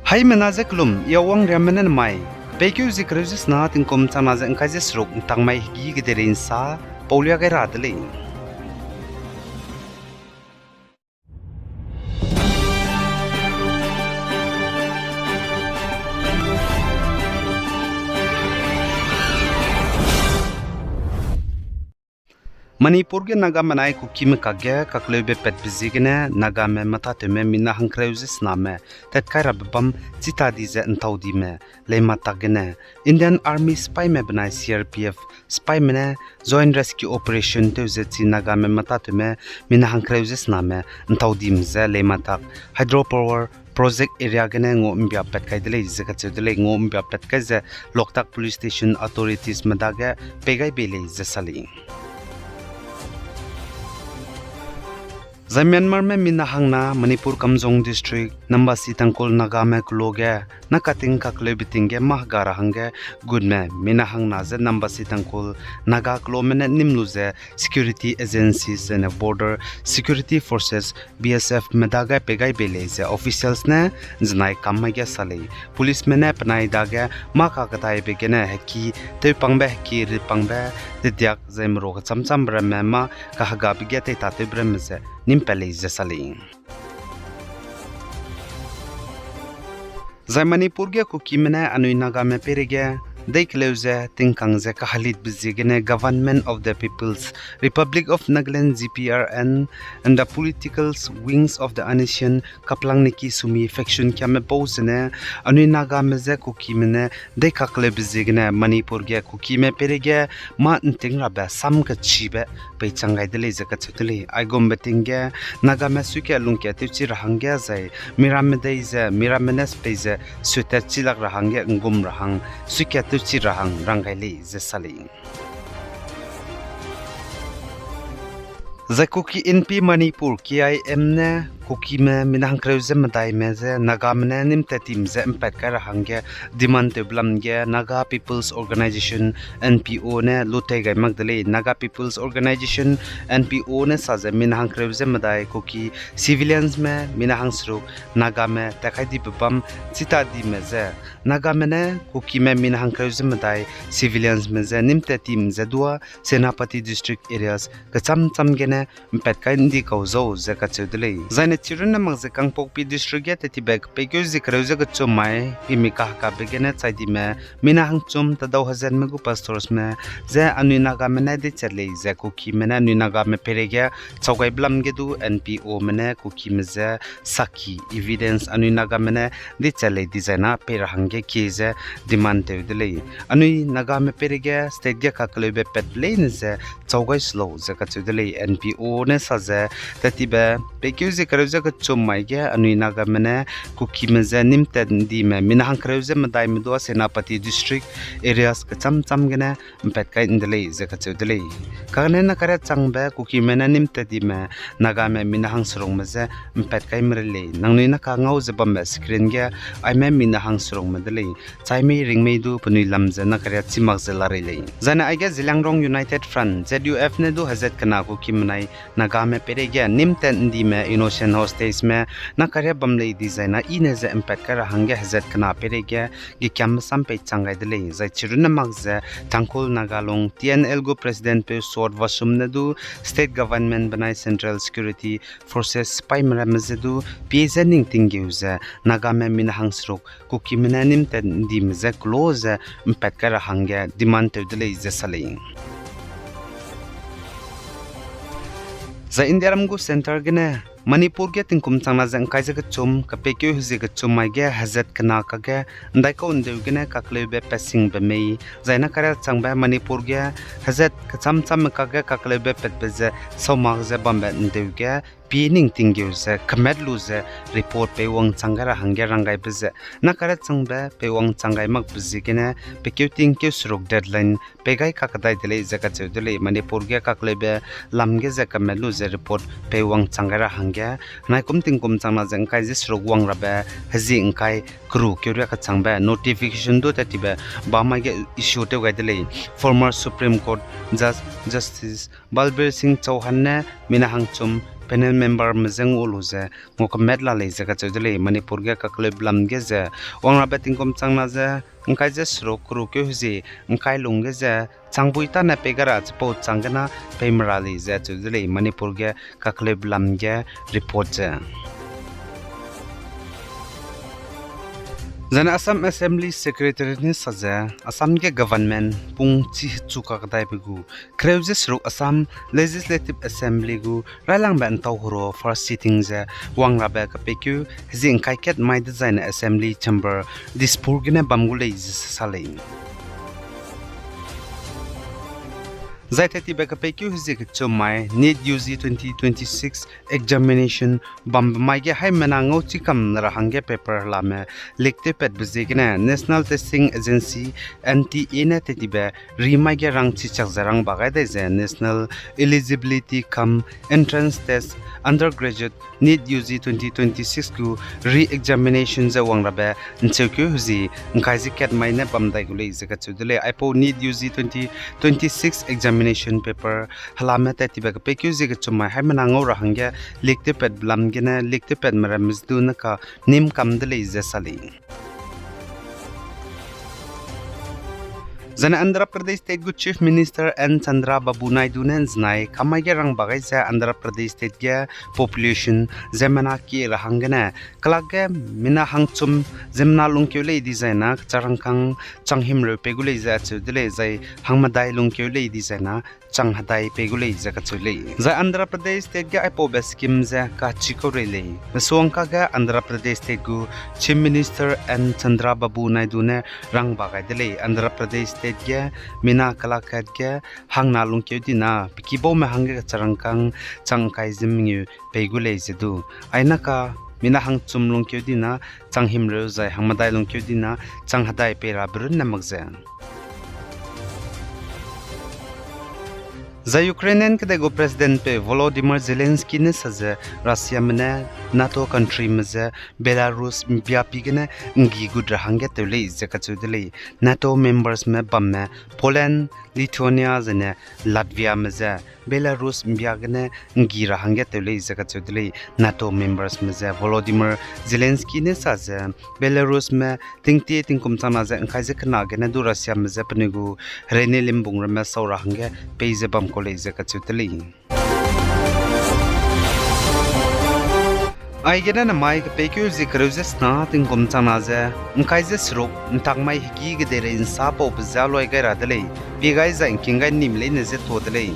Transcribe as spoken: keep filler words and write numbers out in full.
Haimena ze kelum, I Awang Riamme ne nemai peikeu zie kereu ze sena tingkum changna ze ngkai ze seruk ntangmai hegî kedeirei nsa paulia gai ra de lei. Manipur ge Nagame nai Kukime kakge kakleube patbe ziegene Nagame matâtewme mina hangkereu ze sename tatkai rabe bam chita di ze ntaudime leima tak gene Indian Army sipaime benai C R P F sipaime ne Joint Rescue Operation tew ze chi Nagame matâtewme mina hangkereu ze sename ntaudim ze leima tak Hydropower Project area gene ngau mbia pat kai de lei ze kacheu de lei. Ngau mbia pat kai ze Loktak Police Station authoritiesme dage pei gai bei lei ze sa lei. Zai Myanmarme mina hangna Manipur Kamjong District, Nambashi Tangkhul Nagame kelo ge, nakating kakleube ting ge mâ hega ra hangge gutme mina hangna ze Nambashi Tangkhul Naga kelome ne nim lu ze security agencies zene Border Security Forces, B S Fme dage pei gai bei lei ze officials ne nzenai kam mai ge sa lei. Policeme ne penai dage mâ kakdaibe gene heki tewpangbe, heki ritpangbe, dediak zai merua kecham chambe ramme mâ kahegabe ge teitatewbe ramme ze nîm pat lei ze sa lei. Zai Manipur ge Kukime ne anui Nagame peireige deikeleu ze tingkang ze kahelitbe ziegene Government of the People's Republic of Nagaland, G P R N, and the political wings of the Anishinaabemaki Sumi faction kiame bau zene anui Nagame je Kukime ne deikakleube ziegene Manipur ge Kukime peireige mâ nting rabe sam kechibe peichang gai de lei ze kacheu de lei. Aigumbe ting ge Nagame suika lungka tewchi ra hangge zai miramme dei ze miramme ne pei ze suitat chilak ra hangge nggum ra hang suika tewchi ra hang rang gai lei ze sa lei. Zai Kuki Inpi Manipur, K I M ne Kukime mina hangkereu ze medaime je Nagame ne nîm tat tim ze mpat kai ra hangge demand tewbe lam ge Naga People's Organisation, N P O ne lutei gai mak de lei. Naga People's Organisation, N P O ne sa ze mina hangkereu ze medai Kuki civiliansme mina hangseruk Nagame tat kai dibe bam chita dime je Nagame ne Kukime mina hangkereu ze medai civiliansme je nîm tat tim ze dua Senapati District areas kecham cham gene mpat kai ndi kau zau ze kacheu de lei. Zaine chirunne mak ze Kangpokpi District ge tettibe peikeu zie kereu ze kechum mai himi kahekabe gene chai dime mina hangchum tadau hezatme gu pastorsme je anui Nagame ne deichat lei ze Kukime ne anui Nagame peireige chau gaibe lam ge du N P Ome ne Kukime je saki, evidence anui Nagame ne deichat lei dizai na pei ra hangge kie ze demand tew de lei. Anui Nagame peireige state ge kakleube patbe leine ze chau gai se lau ze kacheu de lei. N P O ne sa ze, tettibe peikeu zie kereu ze kechum mai ge anui Nagame ne Kukime je nîm tat ndime mina hangkereu ze medaime dua Senapati District areas kecham cham gene mpat kai nde lei ze kacheu de lei. Kagane nakaria changbe Kukime ne nîm tat ndime Nagame mina hangserukme je mpat kai mere lei. Nangnui naka ngau ze bambe screen ge aime mina hangserukme de lei. Chaimei ringmei du penui lam ze nakaria chimak ze larei lei. Zaine aige Zeliangrong United Front, Z U F ne du hezat kena Kukime nai Nagame peireige nîm tat ndime innocent hostagesme nakaria bam lei dizai na i ne ze mpat kai ra hangge hezat kena peireige gekiamme sam peichang gai de lei. Zai chirunne mak ze Tangkhul Naga Long, T N L gu president peu Sword Vashum ne du state government benai central security forces sipaime ramme je du pie je ning tinggeu ze Nagame mina hangseruk Kukime ne nîm tat ndime je kelo ze mpat kai ra hangge demand tew de lei ze sa lei. Zai Indiaram gu centre gene Manipur ge tingkum changna ze ngkai ze kechum, kapeikeu hezie kechum mai ge hezat kena kage ndaikau ndeu gene kakleube patsingbe mei, zai nakaria changbe Manipur ge hezat kecham chamme kage kakleube patbe ze saumak ze bambe ndeu ge pie ning tinggeu ze kemet lu ze report peiwang chang gai ra hangge rang gaibe ze nakaria changbe peiwang chang gai makbe ziegene pekeu tingkeu seruk deadline pei gai kakdai de lei ze kacheu de lei. Manipur ge kakleube lam ge ze kemet lu ze report peiwang chang gai ra hangge naikum tingkum changna ze ngkai ze seruk wang rabe hezie ngkai keru keuria kechangbe notification du tettibe bamai ge issue tew gai de lei. Former Supreme Court Judge Justice Balbir Singh Chauhan ne mina hangchum panel memberme je ngau lu ze ngau kemet la lei ze kacheu de lei. Manipur ge kakleube lam ge ze wangrabe tingkum changna ze ngkai ze seruk kerukeu hezie ngkai lung ge ze changbui tane pei gai ra chipau chang gene peime ra lei ze acheu de lei. Manipur ge kakleube lam ge report ze Zane Assam Assembly Secretary ne sa ze, Assam ge government pung chi hechu kakdaibe gu kereu ze seruk Assam Legislative Assembly gu railangbe ntau hero first sitting ze wangrabe kepeikeu hezie ngkai kat mai dezaine Assembly Chamber Dispur gene bam gu lei ze sa lei. Zai tetibe kepeikeu hezie kechum mai NEET U G twenty twenty-six examination bambe mai ge haimena ngau chikam ra hangge paper helame leak tewpatbe ziegene National Testing Agency, N T A ne tetibe ri mai ge rang chichak ze rang ba gai dai ze National Eligibility cum Entrance Test Undergraduate NEET U G twenty twenty-six gu re-examination ze wangrabe ncheukeu hezie ngkai ze kat mai ne bam dai gu lei ze kacheu de lei. Aipau NEET U G twenty twenty-six examination paper helame tetibe kepeikeu hezie kechum mai haimena ngau ra hangge leak tewpatbe lam gene leak tewpatme ramme ze du ne ka nim kam de lei ze sa lei. Zane Andhra Pradesh State gu Chief Minister N Chandrababu Naidu ne nzenai kamai ge rang ba gai ze Andhra Pradesh State ge population ziemmena kie ra hanggene kelak ge mina hangchum ziemmena lungkeu lei dizaina kecharangkâng chang himreu pei gu lei ze acheu de lei, zai hangmedai lungkeu lei dizaina chang hedai pei gu lei ze kacheu lei. Zai Andhra Pradesh State ge aipaube scheme ze kachikau rei lei. Mesuangka ge Andhra Pradesh State gu Chief Minister N Chandrababu Naidu ne rang ba gai de lei. Andhra Pradesh State ge mina kelak kat ge hangna lungkeu dina pe kibaume hangge kecharangkâng chang kai ze mengeu pei gu lei ze du. Aina ka mina hangchum lungkeu dina chang himreu zai hangmedai lungkeu dina chang hedai pei rabe runne mak ze Zai Ukrainian kedei gu President pei Volodymyr Zelensky ne sa ze Russiame ne NATO countryme ze Belarus ’mbia pi gene ’nggi gut ra hangge tew lei ze kacheu de lei. NATO membersme bamme Poland, Lithuania zene Latviame ze Belarus ’mbia gene ’nggi ra hangge tew lei ze kacheu de lei. NATO membersme ze Volodymyr Zelensky ne sa ze Belarusme tingtie tingkum changna ze ’ngkai ze kena gene du Russiame je penui gu hereine limbung ramme sau ra hangge pei ze bam kau lei ze kacheu de lei. Aigene namai kepeikeu zie kereu ze sena tingkum changna ze ’ngkai ze seruk ’ntak mai hegî kedeirei ’nsa paube je loi gai ra de lei, pie gai zai ’ngking gai nim leine je tuâ de lei.